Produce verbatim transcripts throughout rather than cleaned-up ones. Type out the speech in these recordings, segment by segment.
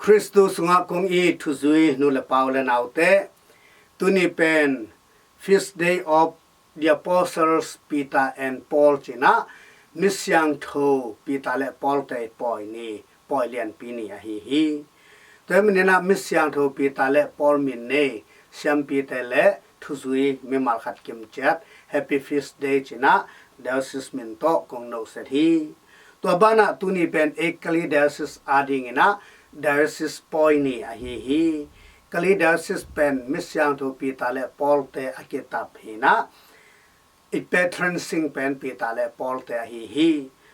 Khristu sungah kong it thuzui nu le pa u le naute, tuni pen Feast Day of the Apostles Peter and Paul cinah misiangtho Peter le Paul te pawi ni, pawi lianpi ni ahi hi. Tua hi maninah misiangtho Peter le Paul min nei siampite le thuzui mimal khat kimciat Happy Feast Day cinah diocese min tawh kong nohset hi. Tua banah tuni pen Ekali Diocese adinginah diocese pawi ni ahi hi. Kali Diocese pen misiangtho Peter le Paul te a kitap hinah i patron saint pen Peter le Paul te ahi hi.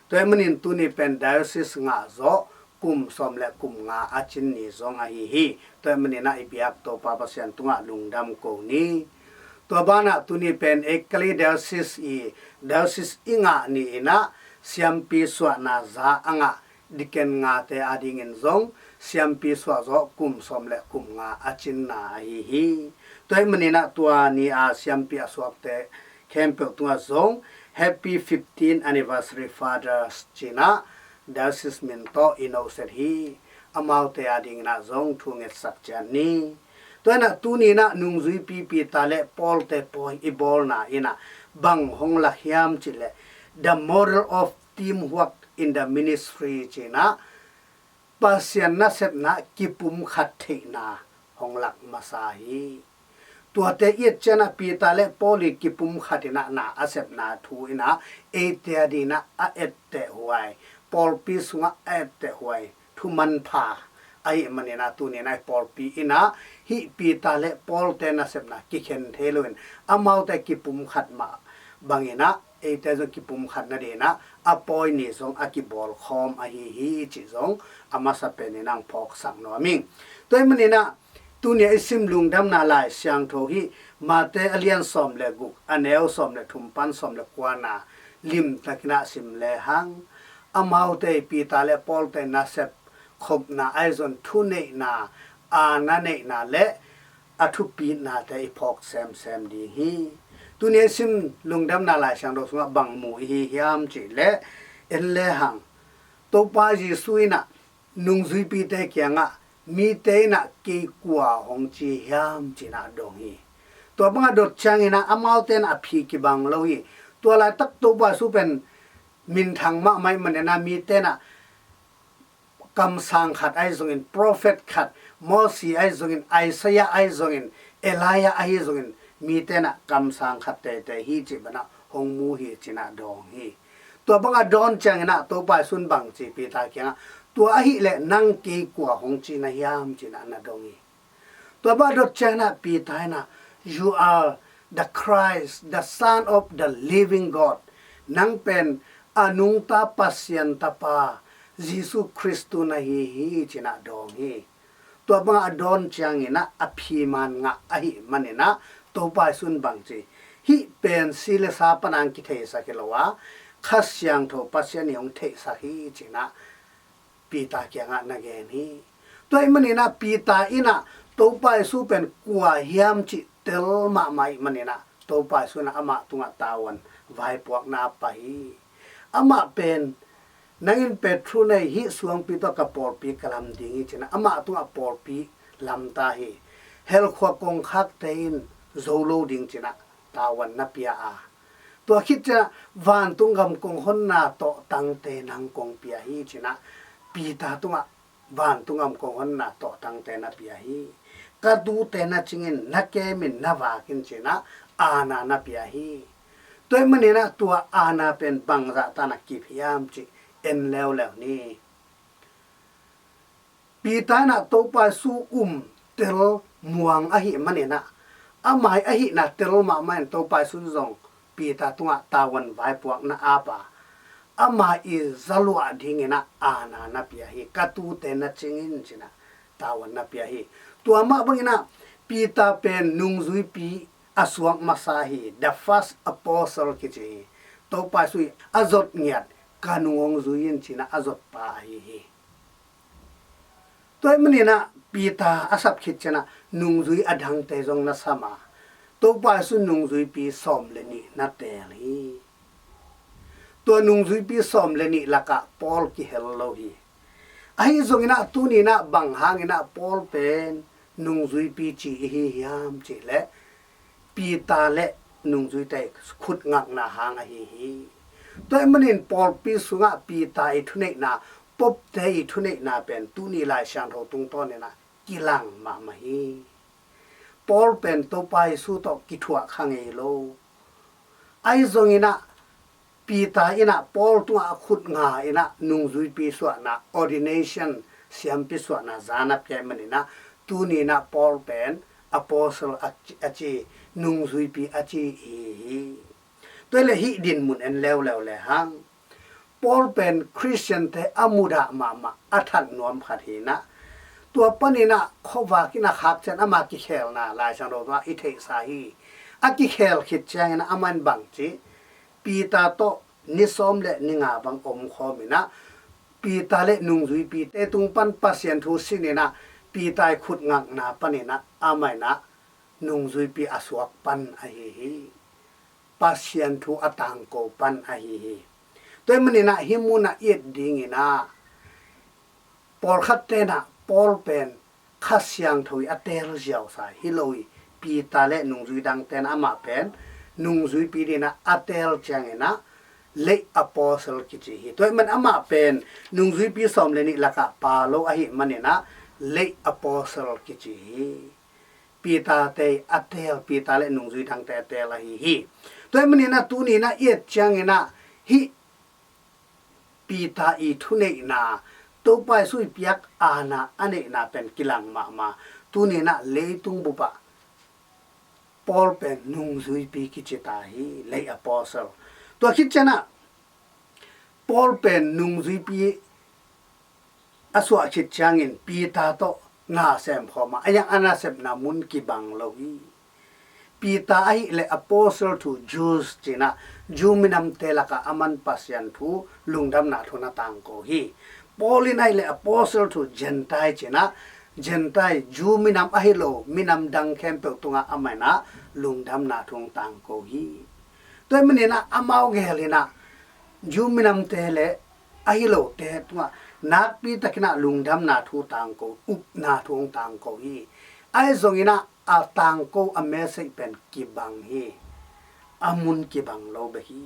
Tua hi manin tuni pen diocese ngah zawh kum sawm le kum nga a cin ni zong ahi hi. Tua hi maninah i biak Topa Pasian tungah lungdam ko ni. Tua banah tuni pen Ekali Diocese i diocese i ngah ni inah siampi suahna za a ngah deacon ngate adingin zong siampi suah zawh kum sawm le kum nga a cinna ahi hi. Tua hi maninah tua ni a siampi a suakte khempeuh tungah zong Happy fifteen Anniversary Fathers cinah diocese min tawh i nohset hi. Amaute adinginah zong thu ngetsak ciat ni. Tua inah tuninah nungzuipi Peter le Paul te pawi i bawlna inah bang hong lak hiam cihleh, the model of teamwork in the ministry cinah Pasian nasepna kipumkhat theihna hong lak masa hi. Tuate i et cianah Peter le Paul i kipumkhat inah na a sepna thu inah eite adinginah a etteh huai, pawlpi sungah a etteh huai thu manpha ahi maninah tuninah i pawlpi inah hih Peter le Paul te nasepna kikhen thei loin amaute kipumkhat mah banginah eite zong kipumkhat nadinginah a pawi ni zong a kibawlkhawm ahi hi cih zong a masa penin ang phawksak nuam ing. Tua hi maninah tunia i sim lungdamna Lai Siangtho hih Mate a lian sawm le guk, a neu sawm le thum pan sawm le kuana limtakinah sim lehang amaute Peter le Paul te nasep khopna ahi zong thuneihna, aana neihna le a thupitnate i phawk semsem ding hi. Tunia i sim lungdamna Lai Siangtho sungah bang mu i hi hiam cihleh, en lehang Topa Jesu inah nungzuipite kiangah mite inah kei kua hong ci hiam cinah dong hi. Tua bangah dot cianginah amaute inah a phi kibang lo hi. Tua laitak Topa Jesu pen minthang mahmah ih maninah mite inah kamsang khat ahi zongin, prophet khat, Mosi ahi zongin, Isaiah ahi zongin, Elijah ahi zongin, mite inah kamsang khat teitei hi cih banah hong mu hi cinah dawng hi. Tua bangah dawn cianginah Topa Jesu in bang ci Peter kiangah, tua ahihleh nang kei kua hong ci na hiam cinah na dong hi. Tua bangah dot cianginah Peter inah, "You are the Christ, the Son of the living God." Nang pen a nungta Pasian Tapa Jesu Khristu na hi hi cinah dawng hi. Tua bangah a dawn cianginah a phiman ngah ahi maninah Topa Jesu in bang ci, hih pen si le sa panang kitheisak hi lo a, Kha Siangtho Pasian ih hong theihsak hi cinah Peter kiangah na gen hi. Tua ih maninah Peter inah Topa Jesu pen kua hiam cih tel mahmah ih maninah Topa Jesu inah amah tungah tavuan vaipuakna a pia hi. Amah pen, "Nang in Petru nei, hih suangpi tawh ka pawlpi ka lam ding hi," cinah amah tungah pawlpi lamta hi. Helkhua kongkhakte in zo lo ding cinah tavuan na pia a, tua khit cianah vantung gam kong honna tawhtangte nang kong pia hi cinah Peter tungah vantung gam kong honna tawhtangte na pia hi. Ka tute na cingin, na kemin, na vakin cinah aana na pia hi. Tua ih maninah tua aana pen bangzah tanah kip hiam cih en leuleu ni. Peter inah Topa Jesu um tel muang ahi maninah, a mai ahihna tel mahmah in Topa Jesu in zong Peter tungah tavuan vaipuakna a pia a, amah i zaluah dinginah aana na pia hi. "Ka tute na cingin," cinah tavuan na pia hi. Tua mah banginah Peter pen nungzuipi a suak masa hi, the first apostle kici hi. Topa Jesu ih a zot ngiat, "Ka nung hong zui in," cinah a zotpa ahi hi. Tua ih maninah Peter a sap khit cianah nungzui a dangte zong na sam a, Topa Jesu nungzuipi sawm le nih na teel hi. Tua nungzuipi sawm le nih lakah Paul kihel lo hi. Ahi zongin ah tuni-in ah bang hangin ah Paul pen nungzuipi ci i hi hiam cih leh Peter le nungzuite khutngakna hang ahi hi. Tua ahih manin pawlpi sungah Peter i thuneihna, Pope-te i thuneihna pen tuni Lai Siangtho tungtawnin ah kilang mahmah hi. Paul pen Topa Jesu tawh kithuah kha ngei lo. Ahi zongin ah Peter in ah Paul tungah a khut nga in ah nungzuipi suahna, ordination, siampi suahna zan a pia ahih manin ah tuni-in ah Paul pen apostle a ci, a ci, nungzuipi a ci i hi hi. Tua hi leh hih dinmun en leuleu lehang Paul pen Khristiante a mudah mahmah, a that nuam khat hi-in ah, tua panin ah khuavak in a khak ciang ama kikhelna Lai Siangtho tungah i theihsa hi. A kikhel khit ciangin ah amah in bang ci, Peter tawh ni sawm le ni nga bang omkhawm in ah, Peter le nungzuipite tung pan Pasian thu sin in ah, Peter i khutngakna panin ah amah in ah nungzuipi a suak pan ahi hi. Pasian thu a tangko pan ahi hi. Tua ahih manin ah hih munah i et dingin ah, pawlkhatte'n ah Paul pen Kha Siangtho i a teel ziausa hi lo hi. Peter le nungzui dangte'n ah amah pen nungzuipi dingin ah a teel ciangin ah late apostle kici hi. Tua ahih manin amah pen nungzuipi sawm le nih lakah pha lo ahih manin ah late apostle kici hi. Peter-te a teel, Peter le nungzui dangte a teel ahi hi. Tua ahih manin ah tuni-in ah i et ciangin ah hih Peter i thuneihna, Topa Jesu i piak aana a neihna pen kilang mahmah. Tuni-in ah leitung bupah Paul pen nungzuipi kici ta hi, late apostle. Tua khit ciang ah Paul pen nungzuipi a suah khit ciangin Peter tawh na sem khawm a, a yang a nasepna mun kibang lo hi. Peter ahih leh Apostle to Jews ci-in ah Jew minamte lakah aman Pasian thu, lungdamna thu na tangko hi. Paul in ahih leh Apostle to Gentile ci-in ah Gentile, Jew minam ahi lo minam dang khempeuh tungah amah in ah lungdamna thu hong tangko hi. Tua ahih manin ah amau gel in ah Jew minamte le ahi lote tungah nakpi takin ah lungdamna thu tangko, upna thu hong tangko hi. Ahi zongin ah a tangko a message pen kibang hi. A mun kibang lo bek hi.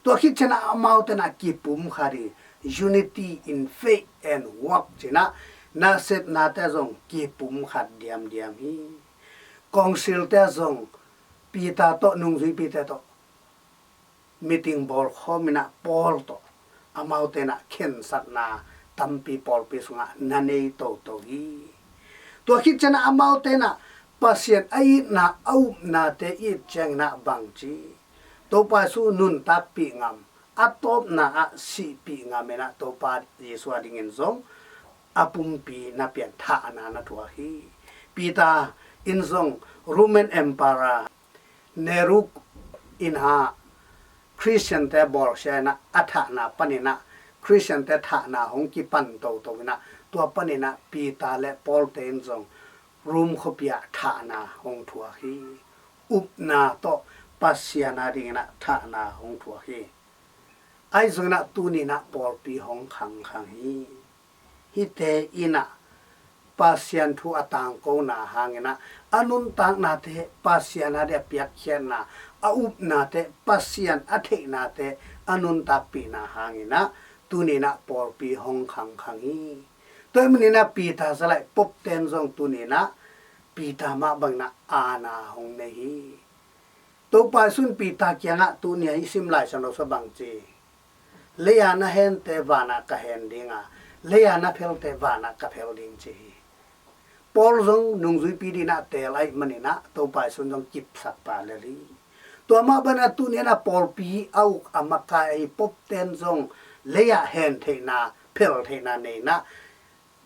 Tua khit ciang ah amaute in ah kipumkhat hi. Unity in faith and work ci-in ah nasepnate zong kipumkhat diamdiam hi. Council-te zong Peter tawh, nungzuipite tawh meeting bawl khawm in ah Paul tawh amaute in ah khensatna tampi pawlpi sungah na nei toto hi. Tua khit ciang ah amaute in ah Pasian a itna, a upnate i et ciangin ah bang ci, Topa Jesu nuntakpih ngam, a tawpna ah sihpih ngam in ah Topa Jesu a dingin zong a pumpi na pian, thahna na thuak hi. Peter in zong Roman Emperor Nero in ah Khristiante bawlsia in ah a thahna panin ah Khristiante thahna hong kipan toto in ah, tua panin ah Peter le Paul-te in zong Rome khuapi ah thahna hong thuak hi. Upna tawh Pasian a dingin ah thahna hong thuak hi. Ahi zongin ah tuni-in ah pawlpi hong khangkhang hi. Hihte in ah Pasian thu a tangkona hangin ah a nuntaknate, Pasian a ding a piakkhiatna, a upnate, Pasian a theihnate a nuntakpihna hangin ah tuni-in ah pawlpi hong khangkhang hi. Tua ahih manin ah Peter zah laih Pope-te'n zong tuni-in ah Peter mah bangin ah aana hong nei hi. Topa Jesu in Peter kiangah tuni-a i sim Lai Siangtho sungah bang ci, lei-a na hente vanah ka hen ding a, lei-a na phelte vanah ka phel ding ci hi. Paul zong nungzuipi dingin ah teel ahih manin ah Topa Jesu in zong kipsak pah lel hi. Tua mah bangin ah tuni-in ah pawlpi a uk a makai ahi Pope-te'n zong lei-ah hen theihna, phel theihna nei in ah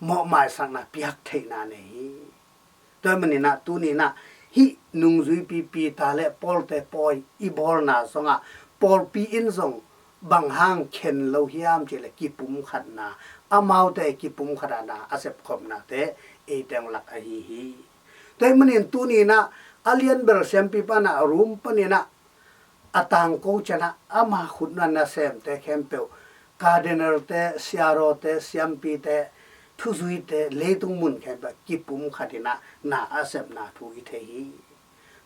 mawhmaisakna piak theihna nei hi. Tua ahih manin ah tuni-in ah hih nungzuipi Peter le Paul-te pawi i bawlna zongah pawlpi in zong bang hang khen lo hiam cih leh kipumkhatna, amaute kipumkhatna a sepkhopnate eite hong lak ahi hi. Tua ahih manin tuni-in ah a lianbel siampipa in ah Rome panin ah a tangko ciangin ah ama khut na nasemte khempeuh, cardinal-te, siarote, siampite, thuzuite leitung mun khempeuh kipumkhat in ah na a sepna thu i thei hi.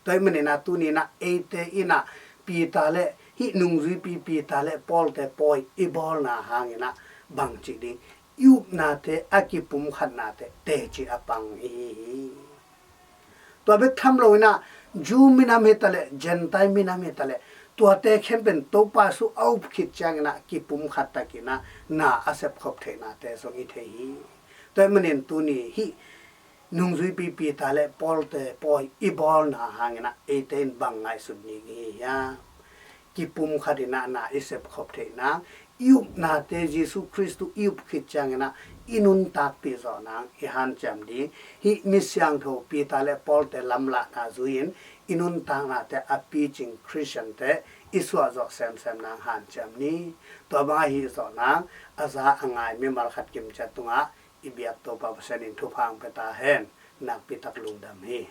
Tua ahih manin ah tuni in ah eite in ah Peter le hih nungzuipi Peter le Paul-te pawi i bawlna hangin ah bangci ding, i upnate a kipumkhatnate teci a pang i hi hi. Tua bek tham lo in ah Jew minam hi ta leh, Gentile minam hi ta leh, tuate khempeuh in Topa Jesu a up khit ciangin ah kipumkhat takin ah na a sepkhop theihnate zong i thei hi. Tua ahih manin tuni hih nungzuipi Peter le Paul-te pawi i bawlna hangin ah eite in bang ngaihsut ding i hi hiam? Kipumkhat in ah na i sepkhop theih nang, i upnate Jesu Khristu i up khit ciangin ah i nuntakpih zawh nang i hanciam ding. Hih mi siangtho Peter le Paul-te lamlahna zui-in i nuntaknate a picing Khristiante i suah zawh semsem nang hanciam ni. Tua bang ahi zawh nang a za a ngai mimal khat kimciat tungah i biak Topa Pasian in thupha hong pia ta hen. Nakpi tak lungdam hi.